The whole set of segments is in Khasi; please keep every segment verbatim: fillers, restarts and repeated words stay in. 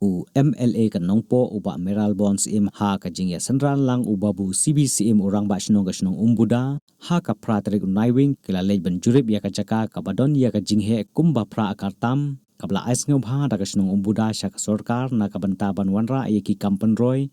U M L A ka Nongpoh u Bah Mayralborn Syiem ha ka jingïasynran lang u Babu C B Syiem u Rangbah Shnong ka shnong Umbuda, ha ka phra tarik u Naiwieng ki la leit ban jurip ïa ka jaka kaba don ïa ka jingheh kumba phra akar tam, kaba la ai sngewbha da ka shnong Umbuda sha ka sorkar na ka bynta ban wanrah ïa ki kam pynroi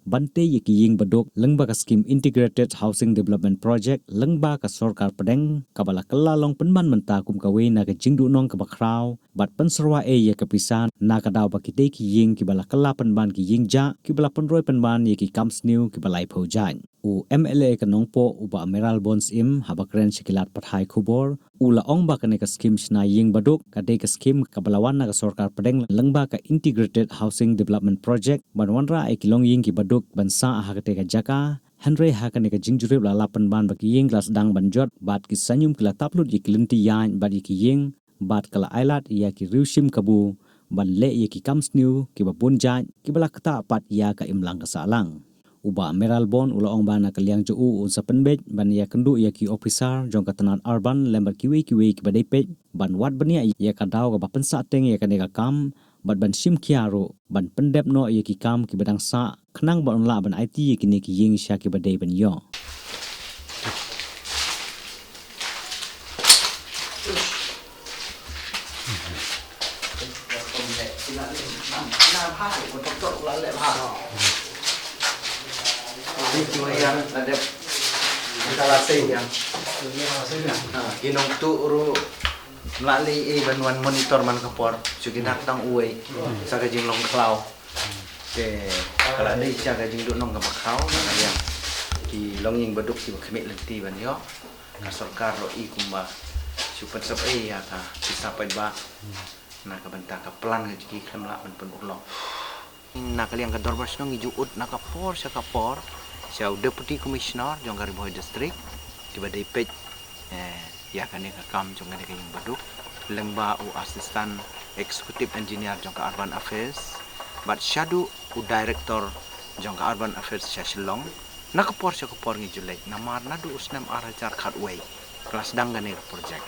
ban tei ïa ki ïing baduk lyngba ka skim Integrated Housing Development Project lyngba ka sorkar pdeng, kaba la kylla long pynban mynta kum kawei na ka jingduhnong kaba khraw bad pynsyrwa ei ïa ka pisa na ka daw ba kitei ki ïing kiba la kylla pynban ki ïing jah kiba la pynroi pynban ïa ki kam sniew kiba laiphew jait. U M L A ka Nongpoh u Bah Mayralborn Syiem haba kren sha ki lad pathai khubor u la ong ba kane ka skim shna ïing baduk ka dei ka skim kaba la wan na ka sorkar pdeng lyngba ka Integrated Housing Development Project ban wanrah ïa ki longïing ki baduk ban sah ha katei ka jaka. Hynrei ha kane ka jingjurip la lap pynban ba ki ïing ki la sdang ban jot bad ki saiñum ki la tap lut ïa ki lynti ïaid bad ïa ki ïing bad ka la ailad ïa ki riew shim kabu ban leh ïa ki kam sniew kiba bun jait kiba la ktah pat ïa ka imlang ka sahlang. U Bah Mayralborn u la ong ba na ka liang jong u un sa pynbeit ban ïakynduh ïa ki ophisar jong ka tnat urban lem bad kiwei kiwei kiba dei peit ban wad bniah ïa ka daw kaba pynsahteng ïa kane ka kam bad ban shim khia ruh ban pyndep noh ïa ki kam kiba dang sah khnang ba un lah ban aiti ïa kine ki ïing sha kiba dei ban ïoh. Ki nongtuh ruh ym lah lei ei ban wan monitor man ka por, shu ki dak tang uwei sa ka jinglong khlaw. Te ka la dei sha ka jingduhnong kaba khraw na ka liang ki longïing baduk kiba khmih lynti ban ïoh. Ka sorkar ruh i kumba shu pynsep ei ïa ka pisa paidbah na ka bynta ka plan ka jong ki khlem lah ban pynurlong. Na ka liang ka dorbar shnong ngi ju ud na ka por sha ka por sha u Deputy Commissioner jong ka Ri Bhoi District kiba dei peit, eh, ïa kane ka kam jong kane ka ïing baduk lyngba u Assistant Executive Engineer jong ka Urban Affairs bad shaduh u Director jong ka Urban Affairs sha Shillong. Na ka por sha ka por ngi ju leit namar naduh u snem ar hajar khatwei ka la sdang kane ka project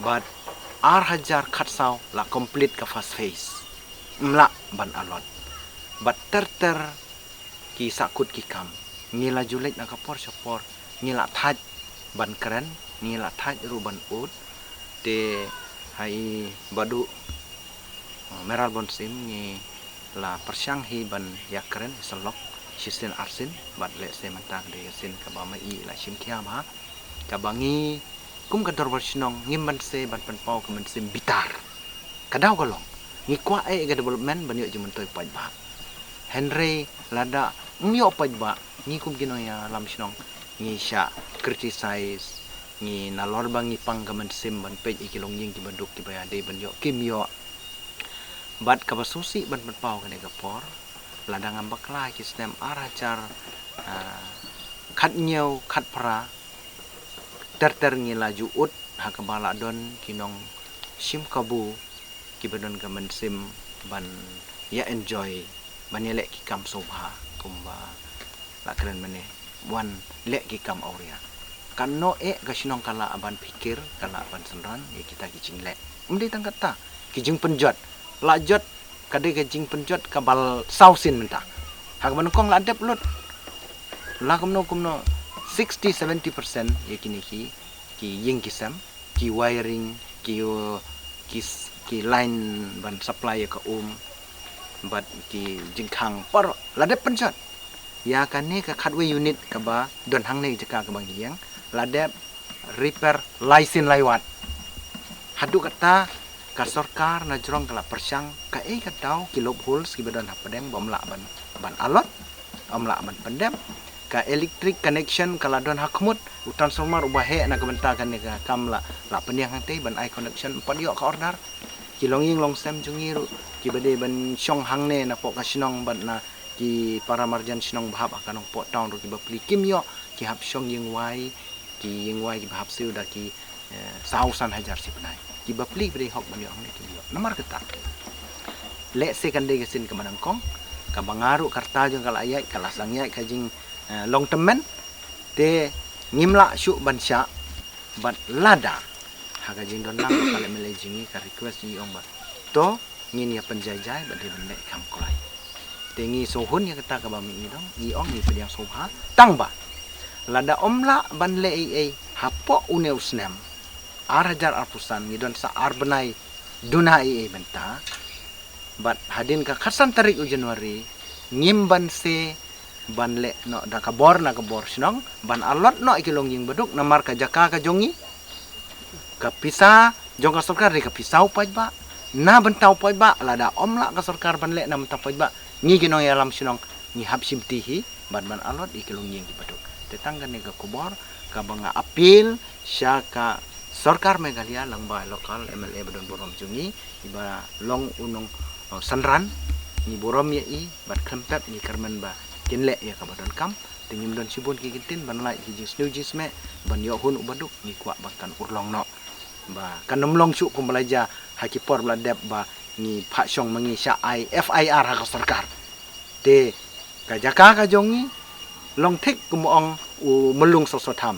bad ar hajar khatsaw la complete ka first phase. Ym lah ban allot bad ter ter ki sahkut ki kam. Ngi la ju leit na ka por sha por ngi la thait ban kren, ngi la thait ruh ban ud. Te ha i Baduh, uh, Mayralborn Syiem ngi la pyrshang hi ban ïakren hi sa lok shisien arsien bad lehse mynta ka dei ka sien kaba ma i la shim khia bha kaba ngi kum ka dorbar shnong ngim banse ban pynpaw ka mynsiem bitar. Ka daw ka long ngi kwah ei ka development ban ïoh jingmyntoi paidbah. Hynrei lada ym ïoh paidbah ngi kum ki nongïalam shnong ngi shah criticize, ngi nalor ba ngi pang ka mynsiem ban peit ïa ki longïing kiba duk kiba ïadei ban ïoh kim ïoh. Bad kaba sngewsih ban pynpaw kane ka por lada ngam bakla ki snem ar hajar, ah, khathynñiew khatphra ter ter ngi la ju ud ha kaba la don ki nongshim kabu kiba don ka mynsiem ban ïa enjoy ban ïaleh ki kam sngewbha kumba la kren mynne, wan leh ki kam awria. Katno eh ka shnong ka lah ban phikir, ka lah ban synran ïa kita ki jingleh. Ym dei tang kata ki jingpynjot la jot ka dei ka jingpynjot kaba saw sien mynta. Ha kaba nyngkong la dep lut la kumno kumno sixty seventy percent ïa kine ki ki ïing ki sem, ki wiring, ki, ki, ki line ban supply ïa ka um bad ki jingkhang por la dep pynjot. Ïa kane ka khatwei unit kaba don hangne jaka kaba ngi ïeng la dep repair lai sien lai wat. Haduh kata ka sorkar na jrong ka la pyrshang kaei ka daw ki loopholes kiba don hapdeng ba ym lah ban, ban allot, ym lah ban pyndep. Ka electric connection ka la don ha khmut, u transformer uba heh na ka bynta kane ka kam la, la pynïeng hangtei ban ai connection ym pat ïoh ka order. Ki longïing longsem jong ngi ruh kiba dei ban shong hangne napoh ka shnong bad na ki para marjan shnong ba hap ha ka Nongpoh town ruh kiba plie kim ïoh, ki hap shong ïing wai, ki ïing wai kiba hap siew da ki, eh, saw san hajar shi bnai. Kiba plie kiba dei hok ban ïoh hangne kim ïoh. Namar kata lehse kan dei ka sien kaba nyngkong kaba nga ruh ka rta jong ka la ïaid ka la sdang ïaid ka jing, eh, long tymmen. Te ngim lah shuh ban shah bad lada ha ka jingdon lang ka la M L A jong ngi ka request jong ngi ong ba to ngin ïa pynjai jai bad dei ban leh kham kloi. Te ngi sngewhun ïa kata kaba mynta ngi ong, ngi ong ngi pdiang sngewbha tang ba lada ym lah ban leh ei ei hapoh une u snem ar hajar arphew san, ngi don sa ar bnai duna ei ei mynta. Bad hadien ka khatsan tarik u January ngim banse ban leh noh da ka bor na ka bor shnong ban allot noh ïa ki longïing baduk, namar ka jaka ka jong ngi, ka pisa jong ka sorkar dei ka pisa u paidbah, na bynta u paidbah. Lada ym lah ka sorkar ban leh na bynta u paidbah, ngi ki nongïalam shnong ngi hap shimti hi bad ban allot ïa ki longïing ki baduk. Te tang kane ka khubor kaba nga appeal sha ka sorkar Meghalaya lyngba local M L A ba don burom jong ngi, iba long u nong, uh, synran, ngi burom ïa i bad khlem pep ngi kyrmen ba kin leh ïa kaba donkam. Te ngim don shibun ki kyntien ban lait ki jingsniew jingsmeh ban ïoh hun u baduk, ngi kwah ba kan urlong noh, ba kan ym long shuh kumba la jia ha ki por ba la dep ba ngi phah shong ma ngi sha ai F I R ha ka sorkar. Te ka jaka ka jong ngi long thik kumba ong u Myllung Soso Tham,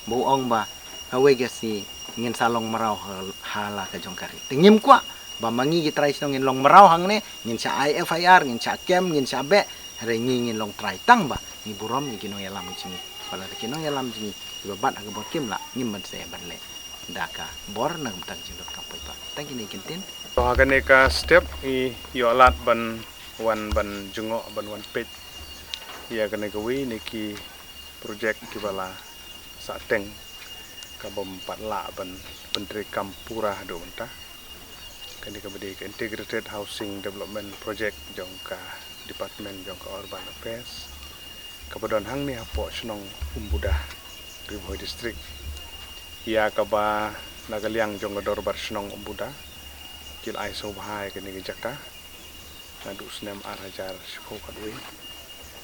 ba u ong ba kawei ka sngi ngin sa long mraw ha, ha la ka jong ka ri. Te ngim kwah ba ma ngi ki trai shnong ngin long mraw hangne, ngin shah ai F I R, ngin shah kem, ngin shah beh. Hynrei ngi ngin long trai tang ba ngi burom ïa ki nongïalam jong ngi. Ba lada ki nongïalam jong ngi kiba bat ha ka bor kim lah, ngim banse ban leh da ka bor na ka bynta ka jingdonkam paidbah. Tang kine ki kyntien. To ha kane ka step ngi ïoh lad ban wan ban jngoh ban wan peit ïa kane kawei na ki project kiba la sahteng kabym pat lah ban pyntreikam pura haduh mynta. Kane kaba dei ka Integrated Housing Development Project jong ka Department jong ka Urban Affairs kaba don hangne hapoh shnong Umbuda, Ri Bhoi District, ïa kaba na ka liang jong ka Dorbar Shnong Umbuda ki la ai sngewbha ïa kane ka jaka naduh snem ar hajar shiphew khatwei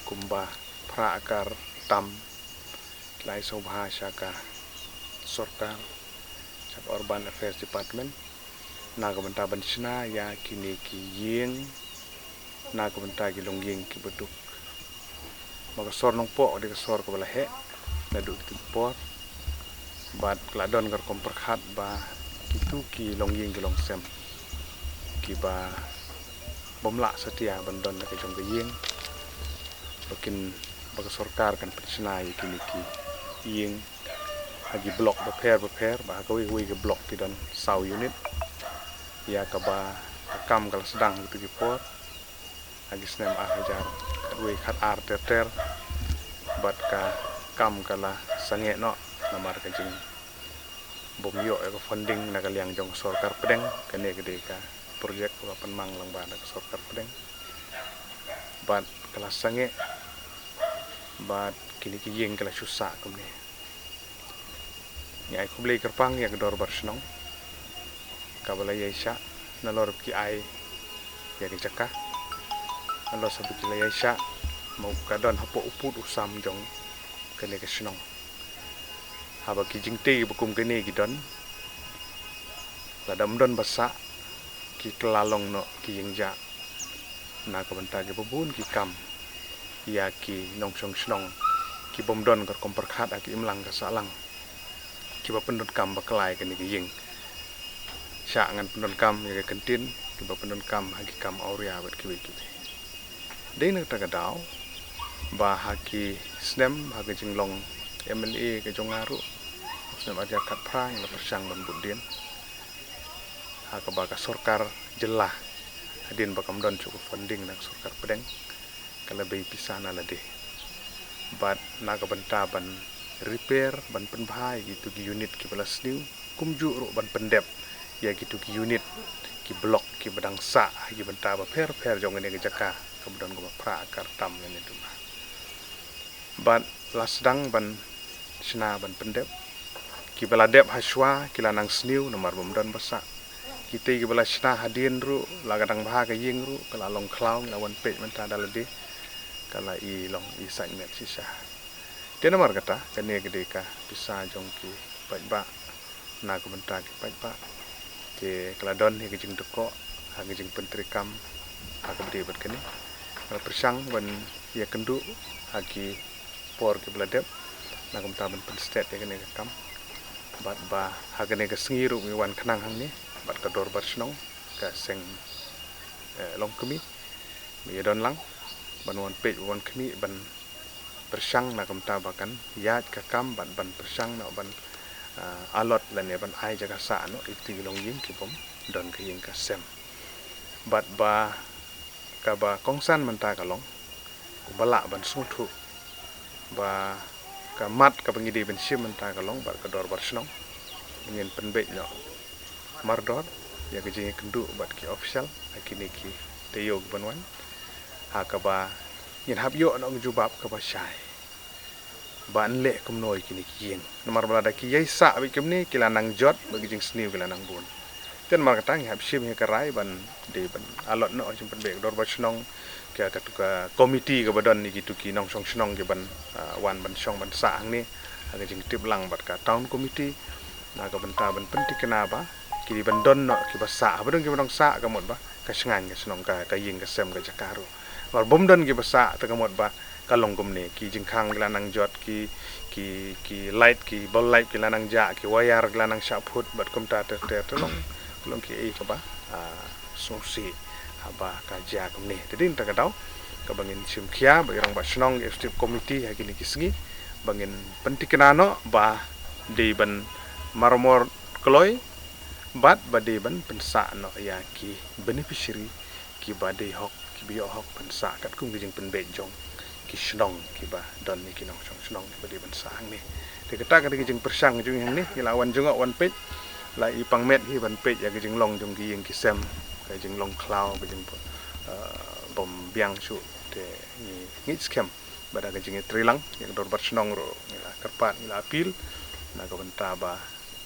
kumba phra akar tam. Ki la ai sngewbha sha ka sorkar, sha ka Urban Affairs Department, na ka bynta ban shna ïa kine ki ïing, na ka bynta ki longïing kiba duk. Ma ka sor Nongpoh ka dei ka sor kaba la heh naduh kito ki por, bad ka la don ka rukom pyrkhat ba kito ki longïing ki longsem kiba bym lah satia ban don la ka jong ka ïing, ba kin, ba ka sorkar kan pynshna ïa kine ki ïing ha ki block bapher bapher, ba ha kawei kawei ka block ki don saw unit. Ïa kaba ka kam ka la sdang ha kito ki por ha ki snem ar hajar khatwei khatar ter ter, bad ka kam ka la sangeh noh namar ka jingbym ïoh ïa ka funding na ka liang jong ka sorkar pdeng. Kane ka dei ka project kaba pynmang lyngba da ka sorkar pdeng, bad ka la sangeh, bad kine ki ïing ki la shu sah kumne. Ngi ai khublei kyrpang ïa ka Dorbar Shnong kaba la ïaishah nalor ba ki ai ïa ka jaka, nalor sa ba ki la ïaishah, ma ka don hapoh u pud u sam jong kane ka shnong. Haba ki jingtei ba kum kane ki don, lada ym don ba sah, ki kylla long noh ki ïing jah na ka bynta kiba bun ki kam ïa ki nongshong shnong kibym don ka rukom pyrkhat ha ka imlang ka sahlang, kiba pyndonkam bakla ïa kane ka ïing. Shah ngan pyndonkam ïa ka kyntien, kiba pyndonkam ha ki kam awria bad kiwei kiwei. Dei na kata ka daw ba ha ki snem, ha ka jinglong M L A ka jong nga ruh, snem ar hajar khatphra, nga la pyrshang ban bud dien ha kaba ka sorkar jylla, hadien ba kam don shuh ka funding na ka sorkar pdeng, ka la bei pisa na lade. Bad na ka bynta ban repair, ban pynbha ïa kito ki unit kiba la sniew, kumjuh ruh ban pyndep ïa kito ki unit, ki block kiba dang sah ha ki bynta bapher bapher jong kane ka jaka kaba don kaba phra akar tam ïa kane duna. Bad la sdang ban shna ban pyndep. Kiba la dep ha shuwa ki la nang sniew namar bym don ba sah. Kitei kiba la shna hadien ruh, la ka dang bha ka ïing ruh, ka la long khlaw, ngi la wan peit mynta da lade, ka la i long i sait met shisha. Te namar kata, kane ka dei ka pisa jong ki paidbah na ka bynta ki paidbah. Te ka la don hi ka jingdukok ha ka jingpyntreikam ha kaba dei bad kane. Nga la pyrshang ban ïakynduh ha ki por kiba la dep na ka bynta ban pynstet ïa kane ka kam. Bad ba ha kane ka sngi ruh ngi wan khnang hangne bad ka Dorbar Shnong ka seng, eh, longkmie ba ïa don lang ban wan peit, wan khmih, ban pyrshang na ka bynta ba kan ïaid ka kam bad ban pyrshang noh ban, ah, allot lane ban ai jaka sah noh ïa ki longïing ki bym don ka ïing ka sem. Bad ba kaba kongsan mynta ka long kumba lah ban sngewthuh ba ka mat kaba ngi dei ban shim mynta ka long bad ka dorbar shnong ba ngin pynbeit noh mardor ïa ka jingïakynduh bad ki official ha kine ki taïew ki ban wan, ha kaba ngin hap ïoh noh ka jubab kaba shai ba yn leh kumno ïa kine ki ïing. Namar ba lada ki ïai sah beit kumne, ki la nang jot bad ki jingsniew ki la nang bun. Te namar kata ngi hap shim hi ka rai ban dei ban allot noh jingpynbeit ka dorbar shnong, ka, ka, ka komiti kaba don ïa kitu ki nongshong shnong ki ban, ah, wan ban shong ban sah hangne ha ka jingtip lang bad ka town committee na ka bynta ban pyntikna ba ki dei ban don noh kiba sah, haba don kiba nang sah ka mut ba ka shngaiñ ka shnong, ka, ka ïing ka sem, ka jaka ruh. Namar bym don kiba sah te ka mut ba ka long kumne, ki jingkhang ki la nang jot, ki, ki, ki light, ki bulb light ki la nang jah, ki wire ki la nang shah phut bad kumta ter ter, te long, ka long kiei kaba, ah, sngewsih haba ka jia kumne. Te dei na kata ka daw kaba ngin shim khia bad ki rangbah shnong, ki executive committee ha kine ki sngi ba ngin pyntikna noh ba dei ban marmor kloi bad ba dei ban pynsah noh ïa ki beneficiary kiba dei hok, kiba ïoh hok ban sah katkum ki jingpynbeit jong ki shnong kiba don ïa ki nongshong shnong kiba dei ban sah hangne. Te kata ka dei ka jingpyrshang jong ngi hangne, ngi la wan jngoh wan peit, la i pang met hi ban peit ïa ka jinglong jong ki ïing ki sem, ka jinglong khlaw, ka jing, eh, bym biang shuh, te ngi ngeit skhem ba da ka jingïatreilang ïa ka dorbar shnong ruh ngi la kyrpad, ngi la appeal na ka bynta ba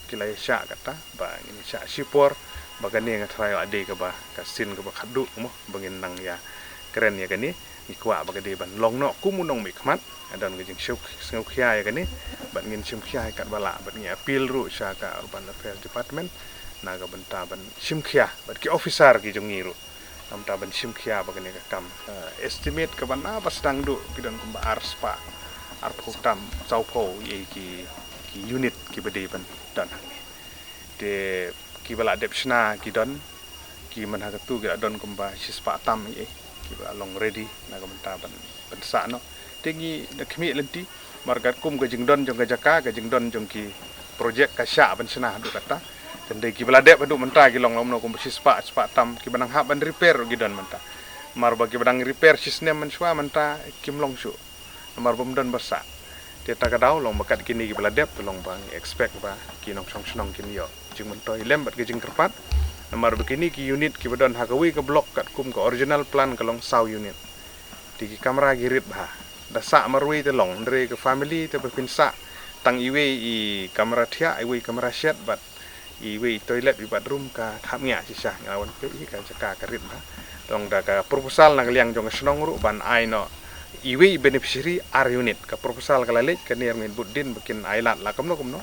ki la ïa shah kata ba ngin shah shipor ba kane nga tharai la dei kaba ka sien kaba khatduh mo ba ngin nang ïa kren ïa kane. Ngi kwah ba ka dei ban long noh kum u nongmihkhmat, don ka jingsngew, sngewkhia ïa kane bad ngin shim khia ïa katba lah bad ngi appeal ruh sha ka Urban Affairs Department na ka bynta ban shim khia bad ki officer ki jong ngi ruh. Namar ban shim khia ba kane ka kam, eh, estimate kaba na ba sdang duh ki don kumba ar spah, arphew tam, sawphew ïa ki, ki unit kiba dei ban don hangne. Te kiba la dep shna ki don, ki man ha katu ki la don kumba shispah tam ïa kiba long ready na ka bynta ban, ban sah noh. Te ngi da khmih lynti namar katkum ka jingdon jong ka jaka, ka jingdon jong ki project ka shah ban shna haduh kata. Te dei kiba la dep haduh mynta ki long lano kumba shispah, spah tam, kiba nang hap ban repair ruh ki don mynta. Namar ba kiba dang repair shisnem mynshuwa mynta kim long shuh. Namar bym don ba sah. Te ta ka daw long ba kat kine kiba la dep te long ba ngi expect ba ki nongshong shnong kin ïoh jingmyntoi lem bad ka jingkyrpad. Namar ba kine ki unit kiba don ha kawei ka block katkum ka original plan ka long saw unit. Te ki kamra ki rit bha. Da sah marwei te long, hynrei ka family te ba phin sah tang iwei i kamra thiah, iwei kamra shet bad iwei i toilet, i bathroom, ka kham ngiah shisha. Nga wan peit hi ka jaka ka rit bha. Te long da ka proposal na ka liang jong ka shnong ruh ban ai noh iwei i beneficiary ar unit. Ka proposal ka la leit, kane ruh ngin bud dien ba kin ai lad la kumno kumno.